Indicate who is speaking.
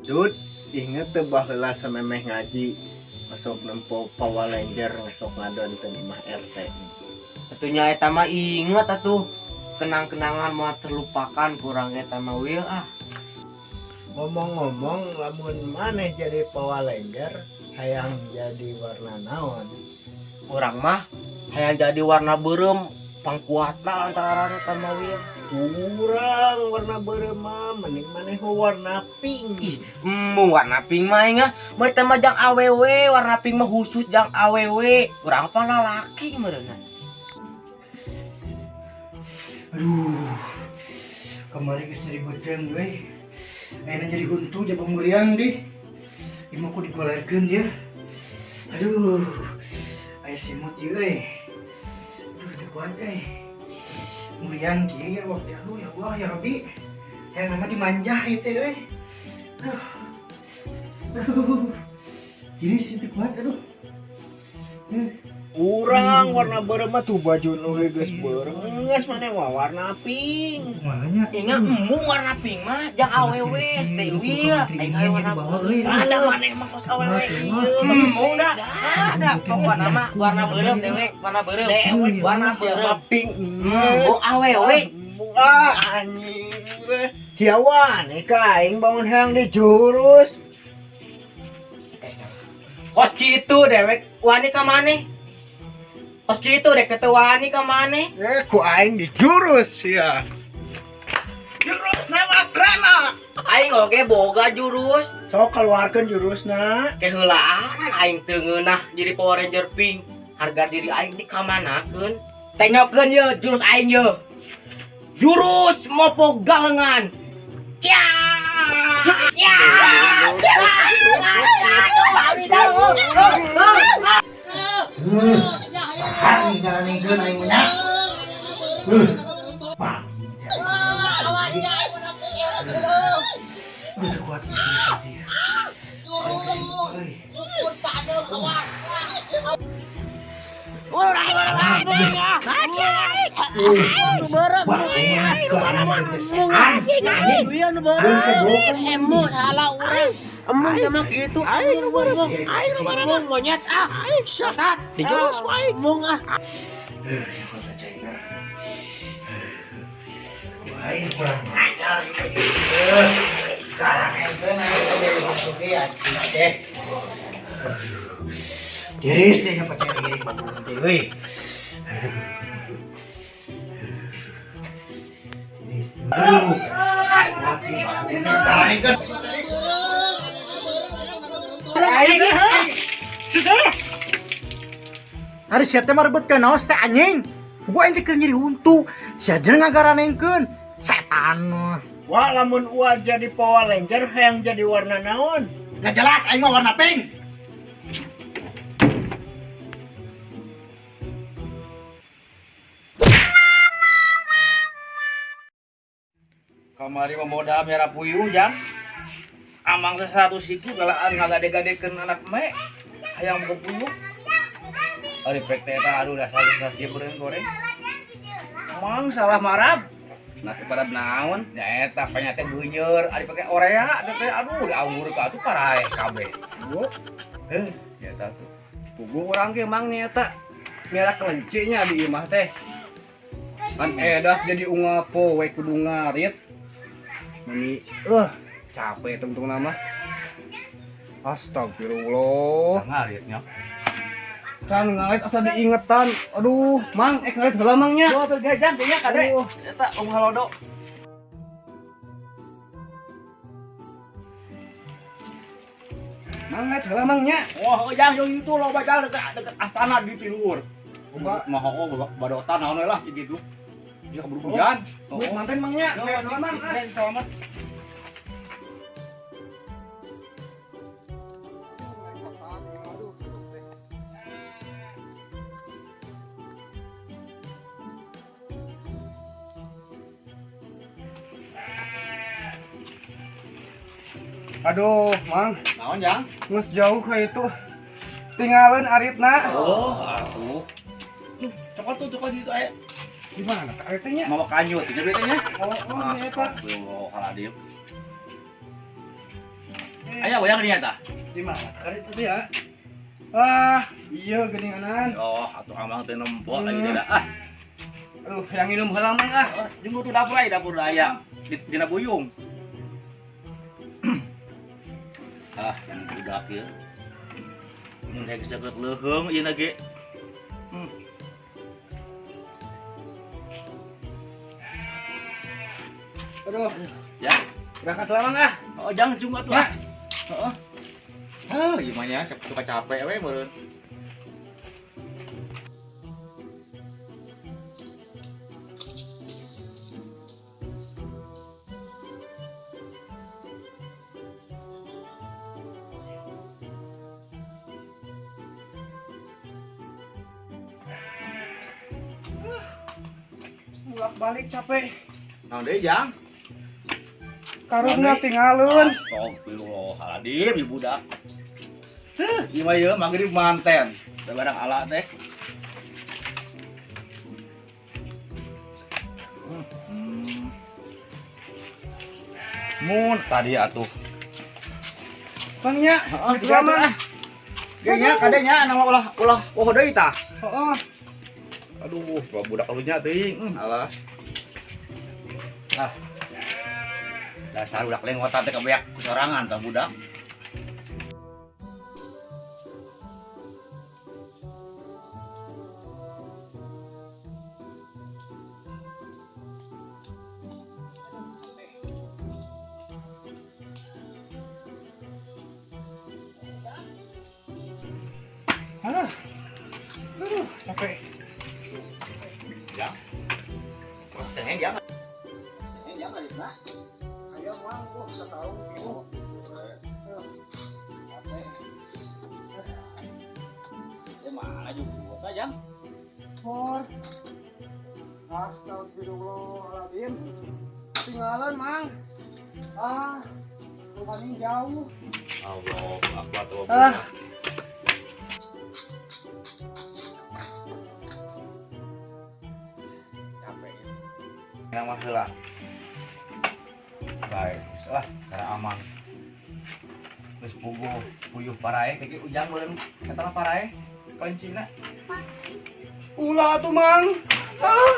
Speaker 1: Dud, inget teu baheula samemeh ngaji masuk nempo Power Ranger ngasok ngadon teh imah RT.
Speaker 2: Atunya eta mah inget atuh. Kenang-kenangan mah terlupakan kurang eta mah wil ah.
Speaker 1: Ngomong-ngomong lamun maneh jadi Power Ranger hayang jadi warna naon?
Speaker 2: Urang mah hayang jadi warna beureum pangkuatna lantaran eta mah wil.
Speaker 1: Kurang warna beureum mah mending maneh warna pink.
Speaker 2: Ih, embung warna pink mah aing ah. Mah teh mah jang awewe, warna pink mah khusus jang awewe. Urang apa lalaki meureunna.
Speaker 3: Aduh, kemarin geus nyeri beuteung we. Ayeuna jadi huntu jaba muriang deh. Ieu mah ku digolerkeun ya. Aduh, aya simut ieu euy. Aduh, teu kuat euy. Muriang kieu ya waktu aduh ya Allah ya Rabbi. Hayang nama dimanjah ieu teh euy. Aduh. Aduh. Jadi sih teu kuat aduh.
Speaker 1: Urang warna beureum mah tuh baju nu geus beureum. Geus maneh mah warna pink.
Speaker 3: Kumaha nya?
Speaker 2: Ingat embung warna pink mah jang awewe teh wil. Aing hayang warna
Speaker 3: euy.
Speaker 1: Ada maneh mah kos awewe ieu.
Speaker 2: Embung dah. Ada pokokna mah warna beureum dewek, warna beureum.
Speaker 1: Dewek
Speaker 2: warna beureum.
Speaker 1: Pink.
Speaker 2: Embung awewe.
Speaker 1: Embung ah anjing. Ciawan ka aing bangun hayang di jurus.
Speaker 2: Kos kitu dewek wani ka maneh? Kos kitu dek teu wani ka maneh?
Speaker 1: Ku aing di jurus ya. Jurus nama krana.
Speaker 2: Aing oge boga jurus.
Speaker 1: Sok keluarkan jurusna.
Speaker 2: Keheulaan aing teu ngeunah jadi Power Ranger pink. Harga diri aing dikamanakeun? Tengokeun ye jurus aing ye. Jurus mopo galengan. Ya! Ya!
Speaker 3: Sahan ngaraningkeun aing mah nya. Babi. Aduh, teu kuat jurus teh.
Speaker 2: Emung sama gitu, aing mung, aing mung monyet ah, aing sesat, dijurus ku aing mung ah.
Speaker 3: Aing kurang ajar ieu. Garanengkeun aing jadi oge anjing teh. Tiris teh nya percaya diri babun teh euy. Tiris. Aduh. Mati babun garanengkeun. Ari sia teh marebutkeun naos teh anjing. Gua aing teh keur nyeri huntu. Sia jeung ngagaranengkeun. Setan.
Speaker 1: Wah, lamun ua jadi Power Ranger hayang jadi warna naon?
Speaker 3: Nggak jelas aing mah warna pink.
Speaker 4: Kamari mah modal merah puyuh jang. Amang teh 100 siku galaan ngagade-gadekeun anak me hayang boga puyuh. Ari pek teh eta aduh dasar nasi goreng goreng. Mang salah marab. Nah kepada naon? Ya eta panya teh beuneur, ari pake orea teh aduh dianggur ka atuh paraeh kabeh. Heuh, ya eta tuh. Puguh urang ge mang nya eta. Miara kelenci nya di imah teh. Kan edas jadi unggal poe kudu ngarit. Meni capek tungtung nama. Astagfirullah.
Speaker 5: Ngaritnya.
Speaker 4: Kan ngarit asa diingetan. Aduh, Mang, ngarit heula Mang nya.
Speaker 5: Tuh jang teh nya kade. Eta Om Halodo.
Speaker 4: Mang ngarit heula Mang nya.
Speaker 5: Wah, jang jeung itu loba jang dekat astana di tiluhur.
Speaker 4: Buka
Speaker 5: mah hoko badotan naon we lah cik gitu. Dia keburu hujan.
Speaker 4: Oh, manten Mang nya.
Speaker 5: Ngarit heula Mang. Selamat.
Speaker 4: Aduh, Mang.
Speaker 5: Naon, Jang?
Speaker 4: Geus jauh ka itu. Tinggalin aritna.
Speaker 5: Oh, atuh. Tuh, cokot tuh, cokot di itu aya.
Speaker 4: Di mana teh aritnya nya?
Speaker 5: Mawa kanyut, nya betanya.
Speaker 4: Oh, oh, nya eta.
Speaker 5: Astagfirullahaladzim.
Speaker 4: Aya goyang dinya tah.
Speaker 3: Di mana? Kali itu ya. Ah, iya geuninganan.
Speaker 4: Oh, atuh amang teh nempo lagi teh ah.
Speaker 3: Aduh, yang minum heula mang ah.
Speaker 4: Jeung tuh dapur aya dapur aya. Dina buyung. Ah, yang budak ieu. Mun rek sakeut leuheung ieu na ge.
Speaker 3: Aduh.
Speaker 4: Ya,
Speaker 3: berangkat heula mang ah.
Speaker 4: Oh, jangan cuma atuh. Heeh.
Speaker 5: Heuh, ieu mah nya suka capek we meureun.
Speaker 3: Bolak-balik capek.
Speaker 4: Naon deui, Jang?
Speaker 3: Karungna tinggalun.
Speaker 4: Astagfirullahaladzim, ieu budak. Heuh, ieu mah ieu magrib manten. Da barang ala teh. Mun tadi atuh.
Speaker 3: Bang nya,
Speaker 4: heeh, mah. Ge nya kade nya nama ulah ulah poho deui tah.
Speaker 3: Heeh.
Speaker 4: Aduh, budak kalunya teuing. Alah. Ah. Dasar budak lengotan teh kabeak ku sorangan tah budak.
Speaker 3: Aduh. Aduh, capek.
Speaker 4: Ya. Terus teh jangan. Jangan nah.
Speaker 3: Ayo mang, gua setahun gitu.
Speaker 4: Capek. Ya mana juga tah, Jang?
Speaker 3: Por. Astagfirullahaladzim. Tinggalan, Mang. Ah, rumahnya jauh.
Speaker 4: Allah, akbar tuh.
Speaker 3: Ah.
Speaker 4: Capek. Yang mah heula. Baik, lah, cara aman. Geus puguh puyuh parae, kiki ujang meureun eta mah parae kalincina.
Speaker 3: Ulah atuh, Mang. Ah.